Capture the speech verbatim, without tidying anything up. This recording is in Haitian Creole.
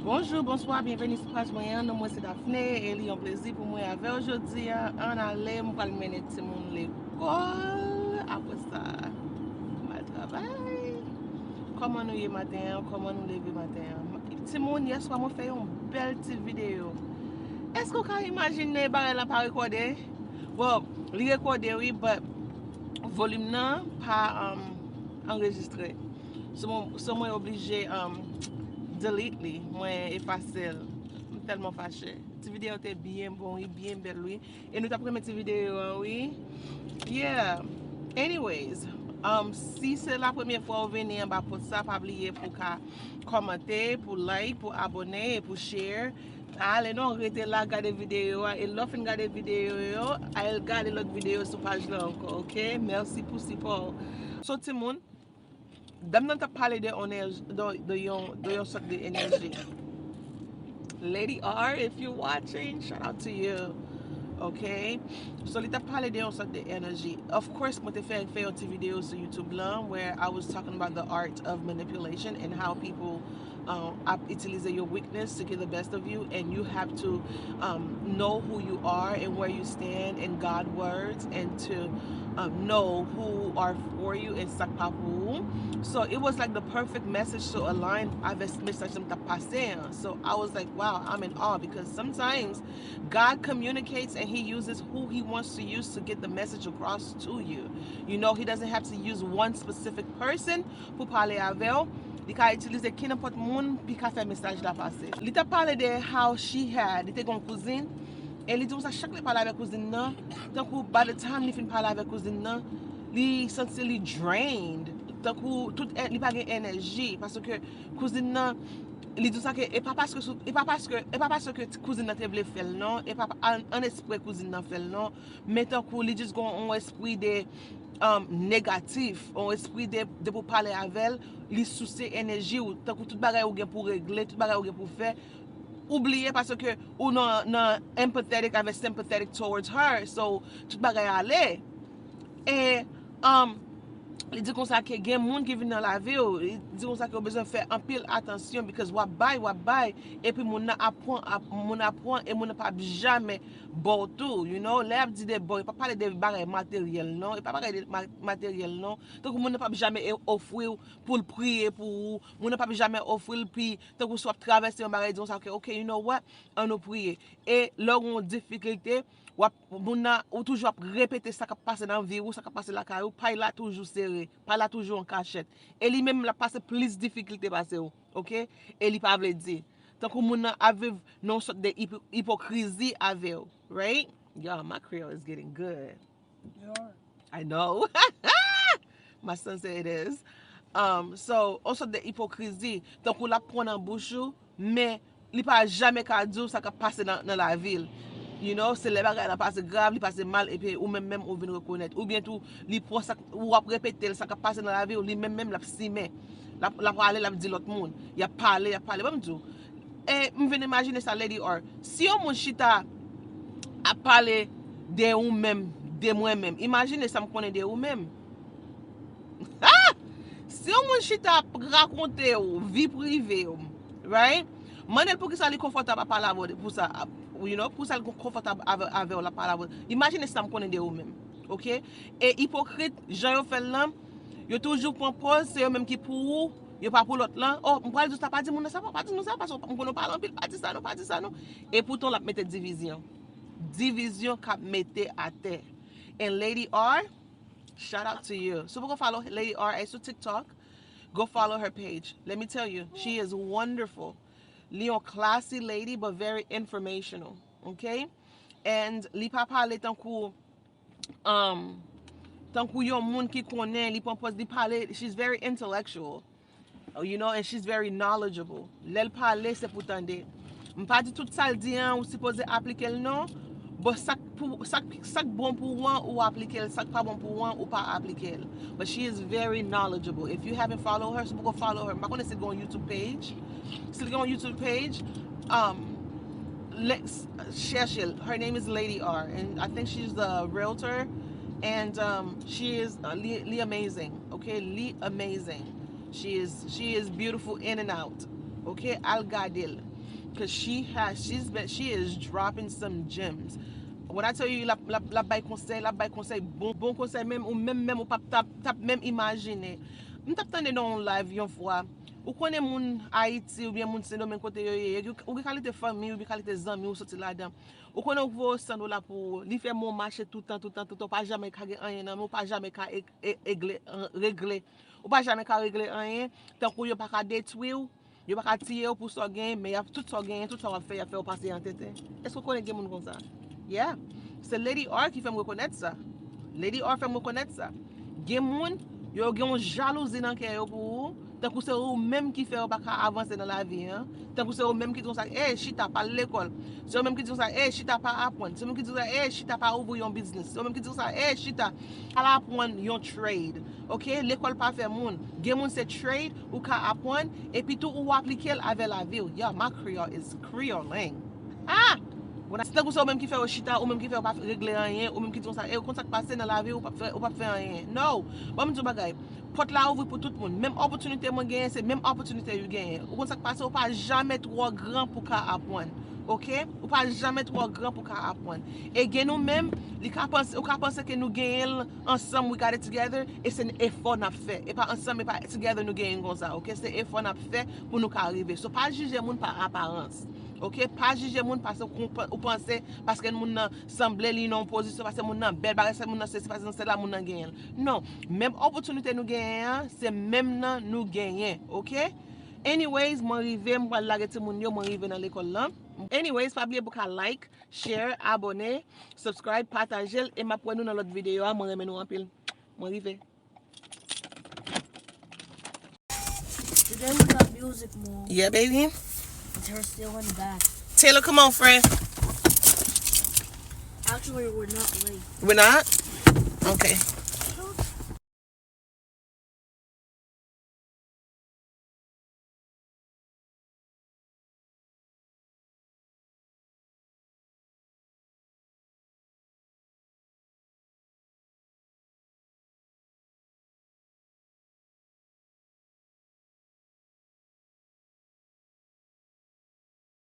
Bonjou, bonswa, byenveni sou paj mwen an. Non mwen se Daphné e li yon plezi pou mwen avè w jodi a. Ann ale, m pral mennen timoun lekòl. Apre sa, m al travay. Kòman nou ye maten an? Kòman nou leve maten an? Timoun, yèswa mwen fè yon bèl ti videyo. Èske w ka imajine bagay la pa rekòde? Bon, li rekòde wi, but volim nan pa um, anrejistre. So, mwen- so mwen oblije um, delete li, mwen efase l. M tèlman fache. Ti videyo te byen bon wi, byen bèl wi. E nou t ap renmen ti videyo an wi. Yeah. Anyways, um, si se la premye fwa ou vini anba post sa, pa bliye pou ka kòmante, pou like, pou abone e pou share. Pa ale non, rete la gade videyo a. E lè w fin gade videyo yo, al gade lòt videyo sou paj la ankò, oke? Mèsi pou sipò w. So timoun, dam nan t ap pale de, de, de, yon, de yon sòt de enèji. Lady R, if you watching, shout out to you. Okay? So li t ap pale de yon sòt de enèji. Of course, mwen te fè fè yon ti videyo sou YouTube lan where I was talking about the art of manipulation and how people um, ap itilize your weakness to get the best of you, and you have to um, know who you are and where you stand in God words and to um, know who are for you and sa k pa pou ou. So it was like the perfect message to align avèk mesaj m t ap pase an. So I was like, wow, I'm in awe because sometimes God communicates and he uses who he wants to use to get the message across to you. You know, he doesn't have to use one specific person pou pale avè w. Li ka itilize kenenpòt moun pou ka fè mesaj la pase. Li t ap pale de how she had, li te gen yon kouzin, e li di konsa chak li pale avè kouzin nan, tankou by the time li fin pale avè kouzin nan, li santi li drained, tankou tout en- li pa gen enèji, paske kouzin nan, li di sa ke e pa paske sou- e pa paske e pa paske ti- kouzin nan te vle fè l non, e pa an, an espre kouzin nan fè l non, men tankou li jis gen yon espri de um, negatif, yon espri de, de pou pale avè l, li souse enèji w, tankou tout bagay ou gen pou regle, tout bagay ou gen pou fè, ou bliye paske ou nan, nan empathetic avè sympathetic towards her, so tout bagay ale. E um, li di konsa ke gen moun ki vin nan lavi w, li di konsa ke ou bezwen fè anpil atansyon because w ap bay, w ap bay, epi moun nan ap pran, ap, moun ap pran, e moun nan p ap jamè ba w tou, you know, lè y ap di de ba w, yo pa pale de bagay materyèl non, yo pa pale de ma- materyèl non, tankou moun nan p ap jamè e- ofri w pou l priye pou ou, moun nan p ap jamè ofri l pi, tankou si w ap travèse yon bagay, di konsa, ok, ok, you know what, an nou priye. E lè w gen yon difikilte, w ap, moun nan, ou toujou ap repete sa k ap pase nan vi w, sa k ap pase lakay ou, pay la toujou sere, pay la toujou an kachèt. E li menm, l ap pase plis difikilte pase w, ok? E li pa vle di. Tankou moun nan ap viv nan yon sòt de ipo- ipokrizi avè w, right? Y'all, my Creole is getting good. I know. My son say it is. Um, so, yon sòt de ipokrizi. Tankou l ap pran nan bouch ou, men li pa jamè ka di w sa k ap pase nan, nan lavi l. You know, se lè bagay la pase grav, li pase mal, epi ou menm menm ou vin rekonèt. Oubyen tou, li pran sa k- ou ap repete l, sa k ap pase nan lavi w, li menm menm l ap simen. L ap, l ap pale, l ap di lòt moun. Y ap pale, y ap pale. Ban m di w, e m vin imajine sa, Lady R. Si yon moun chita ap pale de ou menm, de mwen menm, imajine sa m konnen de ou menm. Ah! Si yon moun chita ap rakonte w vi prive w, right? Mande l poukisa li konfòtab ap pale avè w pou sa, ap- you know, poukisa li konfòtab avè, avè w l ap pale avè w. Imajine sa m konnen de ou menm, ok? E ipokrit, jan yo fè l lan, yo toujou pran pòz se yo menm ki pou ou, yo pa pou lòt lan. Oh, m pral di w sa, pa di moun nan sa, pa di moun sa, paske m konnen w pale anpil, pa di sa non, pa di sa non. E poutan l ap mete divizyon. Divizyon k ap mete atè. And Lady R, shout out to you. Si w poko follow Lady R, e sou TikTok, go follow her page. Let me tell you, she is wonderful. Li yon classy lady, but very informational. Ok? And li pa pale tankou um, tankou yon moun ki konnen, li pran pòz, li pale, she's very intellectual. You know, and she's very knowledgeable. Lè l pale, se pou tande. M pa di tout sa l di an, ou sipoze aplike l non. But sa k pou- sa k- sa k bon pou ou an, ou aplike l. Sa k pa bon pou ou an, ou pa aplike l. But she is very knowledgeable. If you haven't followed her, si w poko follow her, m pa konnen si l gen yon YouTube page. Si l gen yon YouTube page, um, le- s- chèche l. Her name is Lady R, and I think she's the realtor, and um, she is uh, li, li amazing, okay? Li amazing. She is she is beautiful in and out, okay? Al gade l. 'Cause she has, she's been, she is dropping some gems. When I tell you, l ap, l ap, l ap bay konsèy, l ap bay konsèy, bon, bon konsèy, menm, ou menm, menm, ou p ap t ap, t ap menm imajine. M t ap tande nan yon live yon fwa. Ou konnen moun Ayiti oubyen moun Sendomeng kote yo ye, yo, ou gen kalite fanmi, oubyen kalite zanmi ou soti ladan. Ou konnen ou voye san dola pou ou, li fè mwen mache toutan, toutan, toutan, ou pa janmen ka gen anyen nan men, ou pa janmen ka e-, e-, egle, an-, regle. Ou pa janmen ka regle anyen, tankou yo pa ka detwi w, yo pa ka tiye w pou sa w genyen, men y ap tout sa w genyen, tout sa w ap fè, y ap fè w pase an tenten. Èske w konnen gen moun konsa? Yeah. Se Lady R ki fè m rekonèt sa. Lady R fè m rekonèt sa. Gen moun, yo gen yon jalouzi nan kè yo pou ou, tankou se ou menm ki fè yo pa ka avanse nan lavi an, tankou se ou menm ki di konsa, ey, chita, pa al lekòl. Se ou menm ki di konsa, ey, chita, pa aprann. Se ou menm ki di konsa, ey, chita, pa ouvri yon biznis. Se ou menm ki di konsa, ey, chita, al aprann yon trade. Ok? Lekòl pa fè moun. Gen moun se trade, ou ka aprann, epi tou ou aplike l avè lavi w. Yeah, my Creole is Creoling. Ah! Bon, se tankou se ou menm ki fè yo chita, ou menm ki fè yo pa regle anyen, ou menm ki di konsa, e, ou konn sa k pase nan lavi, ou p ap fè, ou p ap fè anyen. No! Bon, m di yon bagay. Pòt la ouvri pou tout moun. Menm opòtinite mwen genyen, se menm opòtinite ou genyen. Ou konn sa k pase, ou pa janmen twò gran pou ka aprann. Ok? Ou pa janmen twò gran pou ka aprann. E gen nou menm, li ka panse, ou ka panse ke nou genyen l ansanm, we got it together, e se efò n ap fè. E pa ansanm, e pa together nou genyen l konsa, ok? Se efò n ap fè pou nou ka rive. So, pa jije moun pa aparans, ok? Pa jije moun paske ou, ou panse, paske moun nan sanble li nan yon pozisyon, paske moun nan bèl, paske moun nan sesi, paske sela, moun nan genyen l. Non, menm opòtinite nou genyen an, se menm nan nou genyen, ok? Anyways, mwen rive, m pral lage timoun yo, mwen rive nan lekòl lan. Anyways, pa bliye pou ka like, share, abòne, subscribe, pataje l, e m ap wè nou nan lòt videyo a. Mwen renmen nou anpil. Mwen rive. Today we got music, Mom. Yeah, baby. It's her still in the back. Taylor, come on, friend. Actually, we're not late. We're not? Okay.